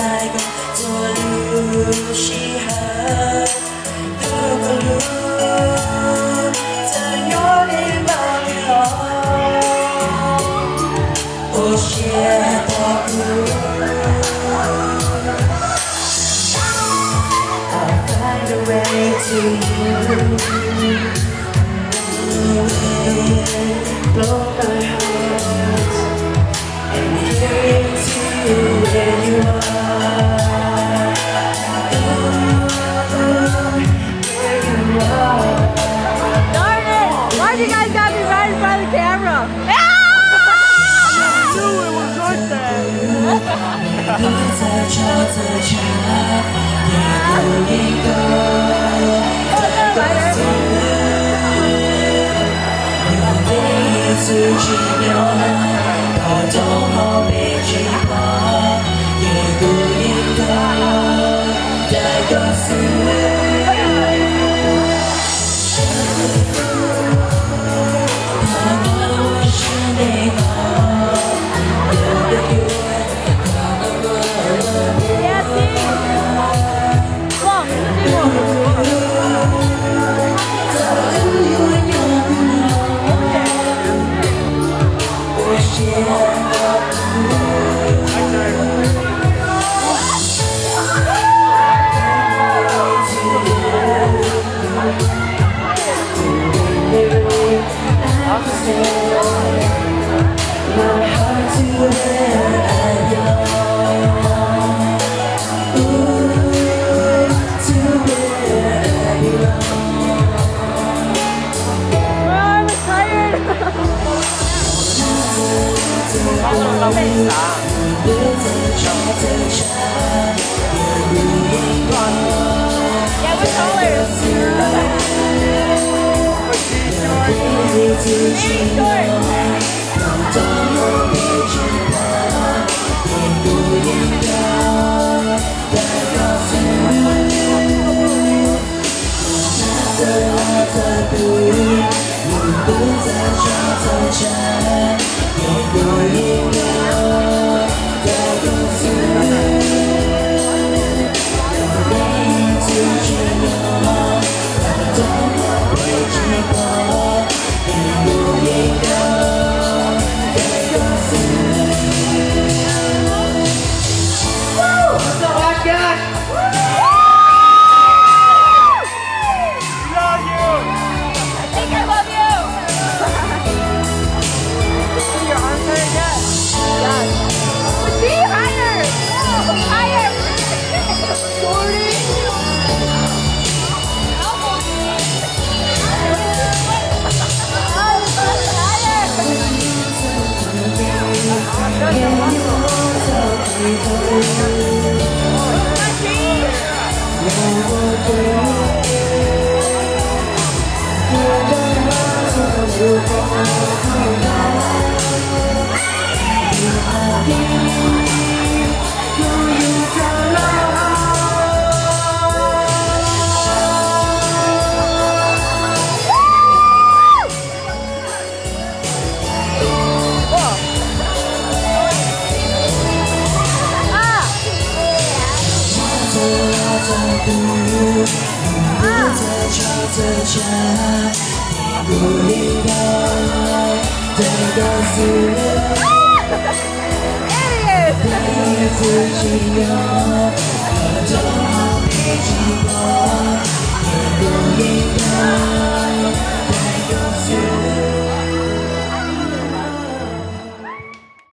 Txhua lub sij hawm, tus koj hlub txawm nyob deb npaum li los, ua siab tos kuv. I'll find a way to you. Blow my heart and carry it to where you are. Ooh, where you are. Darn it! Why do you guys gotta be right in front of the camera? I knew it was right there. Love you. I think I love you. Your arms hurt yet? Yes. Be higher. Higher. Forty. Elbows. Higher.